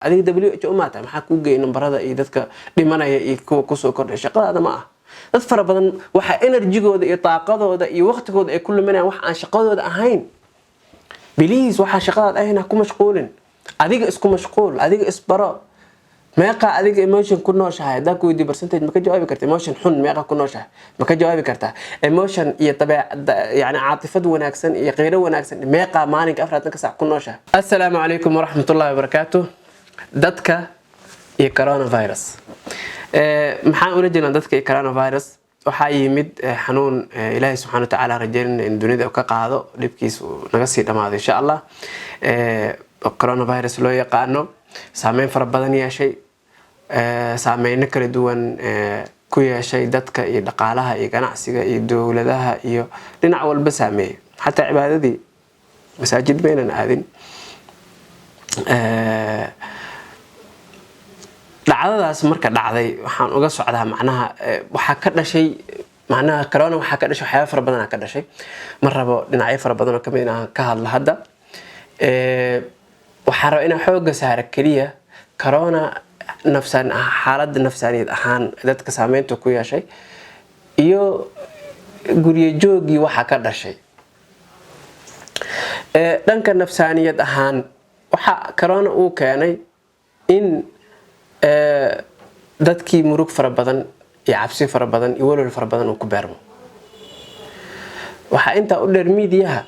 Adiga WHO maata maxaa kuu geeyay nambarada iyo dadka dhimanaya iyo kuwa kusoo kordhay? Shaqadaada ma ah. Dad fara badan waxaa energygooda iyo daaqadooda iyo waqtigooda ay ku luminayaan wax aan shaqadooda ahayn. Please, waxaa shaqadaada ahayn ha ku mashquulin. Adiga isku mashquul, adiga isbaro. Meeqa adiga emotion ku nooshahay haddaa ku weydiiyo, percentage ma ka jawaabi karta? Emotion xun meeqa ku nooshahay, ma ka jawaabi kartaa? Emotion iyo dabeec, yani caatifad wanaagsan iyo qiiro wanaagsan, meeqa maalinka 24-ka saac ku nooshahay? Assalaamu calaykum waraxmatullahi wabarakaatu. Dadka iyo coronavirus, maxaan ula jeednaa dadka iyo coronavirus? Waxaa yimid xanuun Ilaahay subxana watacaala rajeynayna in dunida ka qaado, dhibkiis uu naga sii dhamaado insha Allah, coronavirus loo yaqaano. Saameyn fara badan yeeshay, saameyno kala duwan ku yeeshay dadka iyo dhaqaalaha iyo ganacsiga iyo dowladaha iyo dhinac walba saameeyey, xataa cibaadadii masaajid baynan aadin. Dhacdadaas marka dhacday, waxaan uga socdaa macnaha waxaa ka dhashay, macnaha corona waxaa ka dhashay waxyaaba fara badan ka dhashay. Ma rabo dhinacyo fara badan oo kamid inaan ka hadlo hadda. Waxaan rabaa inaan xooga saara keliya corona nafsaan, xaaladda nafsaaniyad ahaan dadka saameynta ku yeeshay iyo guryo joogii waxa ka dhashay. Dhanka nafsaaniyad ahaan, waxa corona uu keenay in dadkii murug fara badan iyo cabsi fara badan iyo walwal fara badan uu ku beermo. Waxaa intaa u dheer miidiyaha.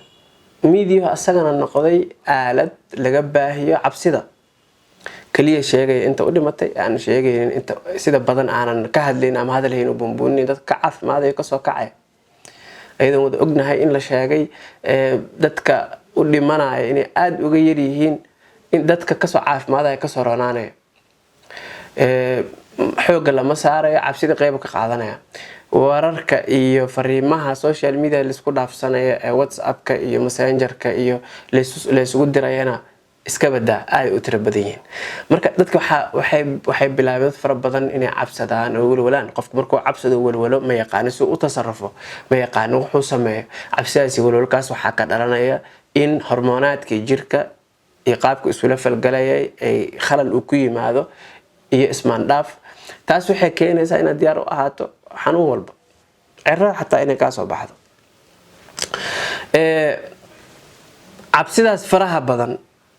Miidiyahu asagana noqday aalad laga baahiyo cabsida kaliya, sheegaya inta u dhimatay, aan sheegaynin inta sida badan aanan ka hadlayn ama hadalhayn u buunbuunin dadka ka caafimaadaya, kasoo kacaya, ayadoon wada ognahay in la sheegay dadka u dhimanaya inay aada uga yaryihiin in dadka kasoo caafimaadaya, kasoo ronaanaya. Xoogga lama saarayo, cabsida qeyb ka qaadanaya. Wararka iyo fariimaha social media laisku dhaafsanaya ee WhatsAppka iyo Messengerka iyo laysugu dirayana iska badaa, aaday u tiro badan yihiin. Marka dadka waxay bilaabeen, dad fara badan, inay cabsadaan oo walwalaan. Qofku markuu cabsado, walwalo, ma yaqaano si uu u tasarufo, ma yaqaano wuxuu sameeyo. Cabsidaasi, walwalkaas waxaa ka dhalanaya in hormoonaadkii jirka iyo qaabka isula falgalayay ay khalal uu ku yimaado iyo ismaandhaaf. Taas waxay keenaysaa inaad diyaar u ahaato xanuun walba, cirada xataa inay kaa soo baxdo. Cabsidaas faraha badan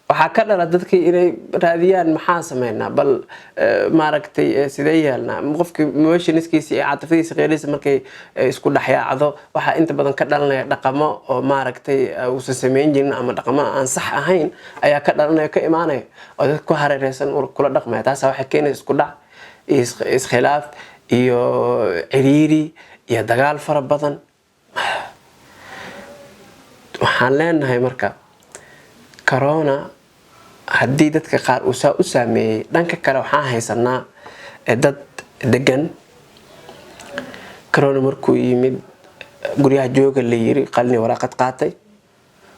waxaa ka dhala dadkii inay raadiyaan: maxaa sameynaa? Bal maaragtay, sidee yeelnaa? Qofkii emotionskiisa iyo caatifadiisa, qeyladiisa markay isku dhexyaacdo, waxaa inta badan ka dhalanaya dhaqamo oo maaragtay uusan sameyn jirin ama dhaqamo aan sax ahayn ayaa ka dhalanaya, ka imaanaya oo dadka ku hareereysan kula dhaqmaya. Taasa waxay keenaysa isku dhac iyo iskhilaaf iyo ciriiri iyo dagaal fara badan. Waxaan leenahay marka, corona haddii dadka qaar uu saa u saameeyey, dhanka kale waxaan haysanaa dad degan. Corona markuu yimid, guryaha jooga la yiri, qalin waraaqad qaatay.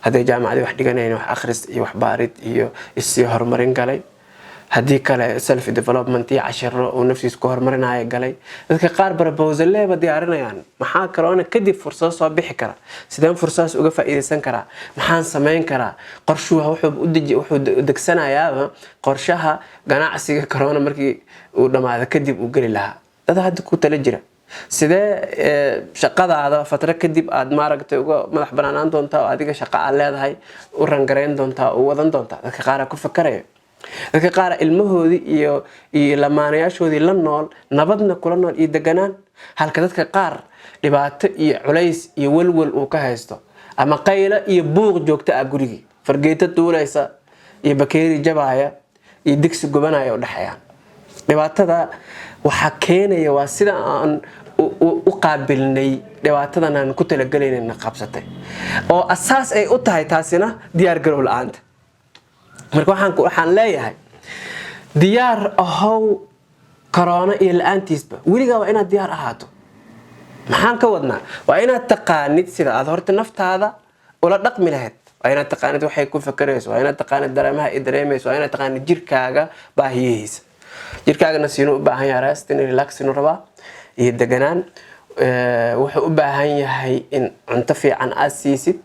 Hadday jaamacadii wax dhiganayn, wax akhris iyo wax baarid iyo issii horumarin galay. Haddii kale, self development iyo cashiro uu naftiisa ku horumarinaya galay. Dadka qaar proposaleba diyaarinayaan: maxaa corona kadib fursado soo bixi kara? Sideen fursadaas uga faa'iideysan karaa? Maxaan sameyn karaa? Qorshuhu wuxuu degsanayaaba qorshaha ganacsiga corona markii uu dhamaado kadib uu geli lahaa. Dad hadda ku tala jira: sidee shaqadaada fatro kadib aad maaragtay uga madax banaanaan doontaa oo adiga shaqo aad leedahay u rangarayn doontaa oo u wadan doontaa? Dadka qaar ku fakaraya. Dadka qaar ilmahoodii iyo lamaanayaashoodii la nool, nabadna kula nool iyo deganaan, halka dadka qaar dhibaato iyo culays iyo walwal uu ka haysto ama qaylo iyo buuq joogto ah, gurigii fargeeto duulaysa iyo bakeeri jabaaya iyo digsi gubanaya u dhexeeyaan. Dhibaatada waxaa keenaya waa sida aan u qaabilnay dhibaatadan aan ku talagelaynana qabsatay, oo asaas ay u tahay taasina diyaar garow la-aanta. Marka waxaan leeyahay, diyaar ahow. Corona iyo la-aantiisba weligaa waa inaad diyaar ahaato. Maxaan ka wadnaa? Waa inaad taqaanid sida aad horta naftaada ula dhaqmi lahayd. Waa inaad taqaanid waxay ku fakarayso. Waa inaad taqaanid dareemaha ay dareemayso. Waa inaad taqaanid jirkaaga baahiyihiisa. Jirkaagana siinuu u baahan yahay rest, in relax inuu rabaa iyo deganaan. Wuxuu u baahan yahay in cunto fiican aad siisid.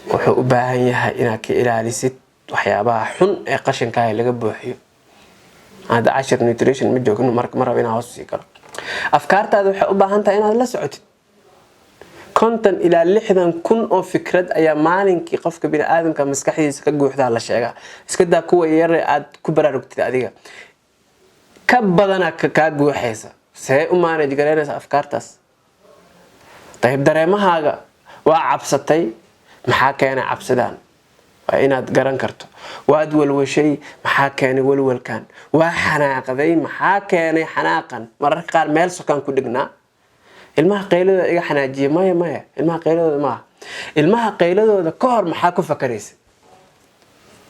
Wuxuu u baahan yahay inaad ka ilaalisid Waxyaabaha xun ee qashinkaah laga buuxiyo. Hadda cashir nutrition ma joogno, marka ma rabo inaan hoos sii galo. Afkaartaada waxay u baahan tahay inaad la socotid. 50 ilaa 60 kun oo fikrad ayaa maalinkii qofka biniaadamka maskaxdiisa ka guuxdaa la sheegaa. Iska daa kuwa yare aad ku baraarugtid, adiga ka badana kaa guuxaysa. See u manage garaynaysa afkaartaas? Dayib, dareemahaaga, waa cabsatay, maxaa keenay cabsidaan? Waa inaad garan karto. Waad walwashay, maxaa keenay walwalkan? Waa xanaaqday, maxaa keenay xanaaqan? Mararka qaar meel sokaan ku dhignaa: ilmaha qayladooda iga xanaajiya. Maya, maya, ilmaha qayladooda maaha. Ilmaha qayladooda ka hor maxaa ku fakaraysa?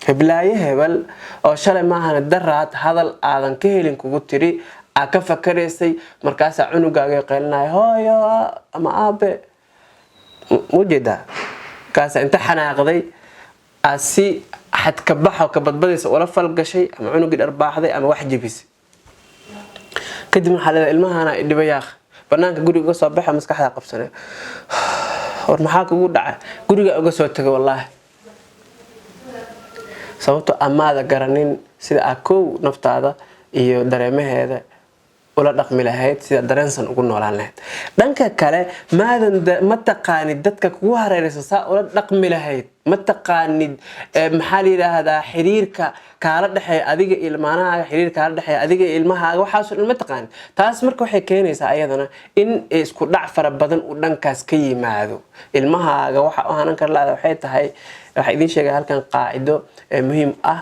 Heblaayo hebel oo shalay maahana daraad hadal aadan ka helin kugu tiri aa ka fakaraysay. Markaasaa cunugaaga qaylinaya, hooyo ama aabe, mujeedaa. Markaasa inta xanaaqday aad si xadkabaxo ka badbadaysa ula falgashay, ama cunugii dharbaaxday, ama wax jebisay. Kadib waxaa leedahay, ilmahana idhiba yaaq. Banaanka guriga uga soo baxa, maskaxdaa qabsanay. War maxaa kugu dhacay? Guriga uga soo tegay wallaahi. Sababto amaada garanin sida aa kow naftaada iyo dareemaheeda ula dhaqmi lahayd, sida dareensan ugu noolaan lahayd. Dhanka kale, maadan ma taqaanid dadka kugu hareeraysan saa ula dhaqmi lahayd. Ma taqaanid, maxaa la yidhaahdaa, xiriirka kaala dhexeeya adiga iyo ilmaanahaaga, xiriir kaala dhexeeya adiga iyo ilmahaaga. Waxaasoo dhan ma taqaanid. Taas marka waxay keenaysaa ayadana in isku dhac fara badan uu dhankaas ka yimaado. Ilmahaaga waxa u hanan kar laada waxay tahay, waxaa idiin sheegay halkan qaacido ee muhiim ah: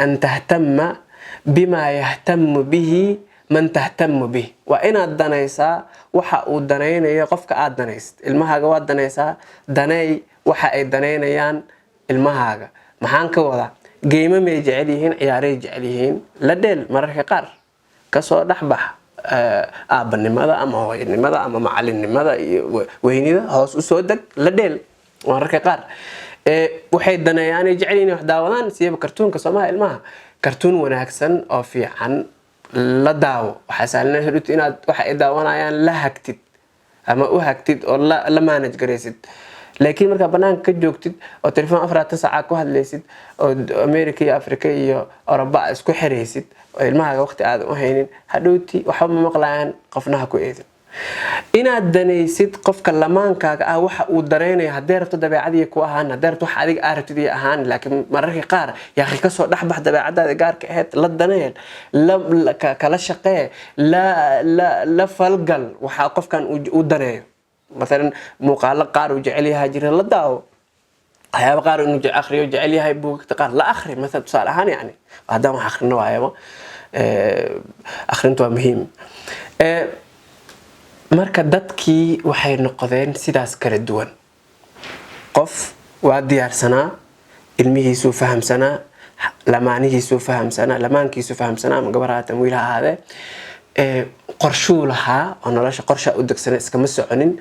أن تهتم بما يهتم به من تهتم به. Waa inaad danaysaa waxa uu danaynayo qofka aad danaysid. Ilmahaaga waad danaysaa, daneey waxa ay danaynayaan ilmahaaga. Maxaan ka wadaa? Game may jecel yihiin? Ciyaaray jecel yihiin? La dheel. Mararka qaar kasoo dhexbax aabbanimada ama hooyanimada ama macalinimada iyo weynida, hoos usoo deg, la dheel. Mararka qaar waxay daneeyaan ay jecel yihiin wax daawadaan, siyaba kartuunka soomaha. Ilmaha kartuun wanaagsan oo fiican la daawo. Waxaa sahlanaysa dhigto inaad waxa ay daawanayaan la hagtid ama u hagtid oo la manage garaysid. Laakiin markaa banaanka ka joogtid oo telefoon 24 saaca ku hadlaysid oo America iyo Africa iyo Oroba isku xiraysid oo ilmahaaga waqti aadan u haynin, hadhowti waxba ma maqlayaan. Qofnaha ku eedin. Inaad danaysid qofka lamaankaaga ah waxa uu dareynayo, haddee rabto dabeecadii ku ahaan, haddee rabto wax adiga aa rabtid iyo ahaan. Laakiin mararka qaar, yaakhi, kasoo dhexbax dabeecadaada gaarka ahayd. La daneel, kala shaqee, la falgal waxa qofkan uu daneeyo. Maalan muuqaalo qaar uu jecel yahay jira, la daawo. Waxyaaba qaar inuu akhriyo jecel yahay, buugagta qaar la akhri maala, tusaale ahaan. Yani haddaan wax akhrino waayaba, akhrintu waa muhiim. Marka dadkii waxay noqdeen sidaas kala duwan. Qof waa diyaarsanaa, ilmihiisuu fahamsanaa, lamaanihiisuu fahamsanaa, lamaankiisuu fahamsanaa, ama gabar haata, wiil ha ahaadee, qorshuu lahaa oo nolosha qorshaa u degsana, iskama soconin.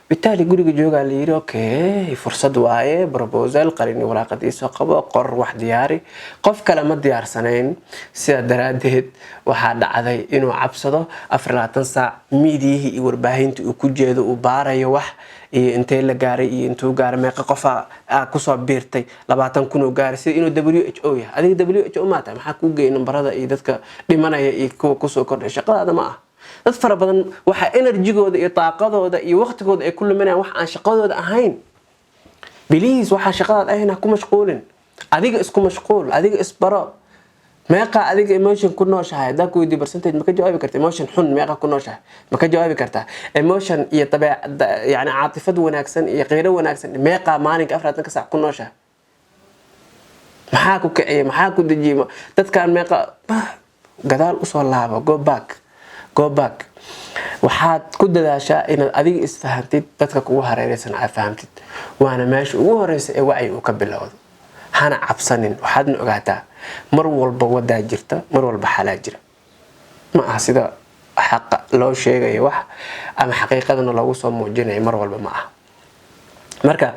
Bitaali guriga joogaa la yiri, okay, fursad waaye, proposal qalin, waraaqad iisoo qabo, qor, wax diyaari. Qof kale ma diyaarsanayn. Sidaa daraadeed waxaa dhacday inuu cabsado, 24 saac miidiyihii iyo warbaahintii uu ku jeedo, uu baarayo wax iyo intee la gaaray iyo intuu gaaray, meeqa qofa kusoo biirtay, 20,000 oo gaaray, sida inuu WHO yahay. Adiga WHO maa tahay? Maxaa kuu geeyay nambarada iyo dadka dhimanaya iyo kuwa kusoo kordhay? Shaqadaada ma ah. Dad fara badan waxaa energygooda iyo daaqadooda iyo waqtigooda ay ku luminayaan wax aan shaqadooda ahayn. Please, waxaa shaqadaad ahayn ha ku mashquulin. Adiga isku mashquul, adiga isbaro. Meeqa adiga emotion ku nooshahay? Haddaa ku weydiiyo percentage, ma ka jawaabi karta? Emotion xun meeqa ku nooshahay, ma ka jawaabi kartaa? Emotion iyo dabeec, yani caatifad wanaagsan iyo qiiro wanaagsan, meeqa maalinka 24-ka saac ku nooshahay? Maxaa ku kiciyay? Maxaa ku dejiyay? Dadkan meeqa gadaal usoo laaba. Go back, go back. Waxaad ku dadaashaa inaad adiga isfahantid, dadka kugu hareeraysan aad fahamtid. Waana meesha ugu horeysa ee wacyi uu ka bilowdo. Hana cabsanin. Waxaadna ogaataa, mar walba wadaa jirta, mar walba xalaa jira. Ma aha sida xaqa loo sheegayo wax ama xaqiiqadana loogu soo muujinayo mar walba ma aha. Marka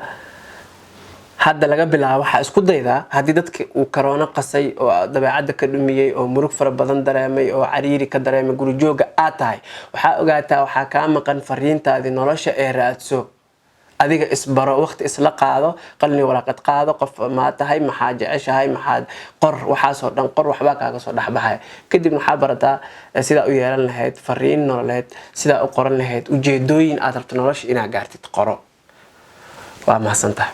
hadda laga bilaabo waxaa isku daydaa, haddii dadka uu karoono qasay oo dabeecadda ka dhumiyey oo murug fara badan dareemay oo cariiri ka dareemay guri jooga aad tahay, waxaa ogaataa waxaa kaa maqan fariintaadii nolosha ee raadso. Adiga isbaro, waqti isla qaado, qalin waraaqad qaado. Qof maa tahay? Maxaa jeceshahay? Maxaad qor? Waxaasoo dhan qor, waxbaa kaaga soo dhexbaxaya. Kadib waxaa barataa sidaa u yeelan lahayd fariin nololeed, sidaa u qoran lahayd ujeedooyin aad rabto nolosha inaad gaartid. Qoro. Waa mahadsantahay.